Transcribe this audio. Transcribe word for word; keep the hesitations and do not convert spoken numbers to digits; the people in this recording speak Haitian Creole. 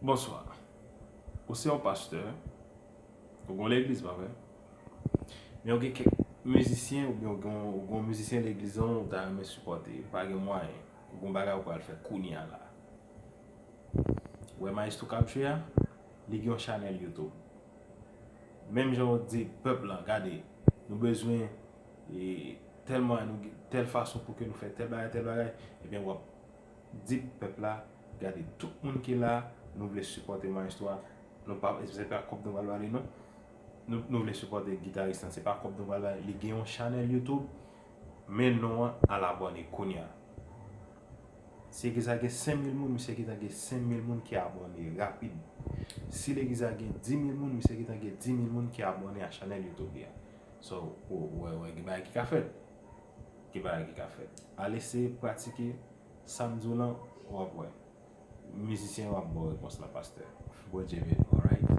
Bonswa. Ou se yon pastè, ou gon legliz, pa vre? Men ou gen kèk mizisyen, oubyen ou gon, ou gon mizisyen legliz an, ou ta renmen sipòte, pa gen mwayen, ou gon bagay ou pral fè kounye a la. Ou wè Maestro Capture a, li gen yon chanèl YouTube. Menm jan ou di pèp lan, gade, nou bezwen e, tèl mwayen, nou, tèl fason pou ke nou fè tèl bagay, tèl bagay, ebyen w ap di pèp la, gade, tout moun ki la, nou vle sipòte Maestro a, nou pa, se pa kòb nou pral bale non. Nou, nou vle sipòte gitaris lan, se pa kòb nou pral bale. Li gen yon chanèl YouTube, men non an, al abòne kounye a. Si legliz la gen senk mil moun, misye gentan gen senk mil moun ki abòne rapid. Si legliz la gen dis mil moun, misye gentan gen dis mil moun ki abòne a chanèl YouTube li a. So, ou, ou wè, ou wè, gen bagay ki ka fèt. Gen bagay ki ka fèt. Al eseye pratike sa m di w lan, w ap wè. Mizisyen yo ap ba w repons lan, pastè. Bondye beni w, alright?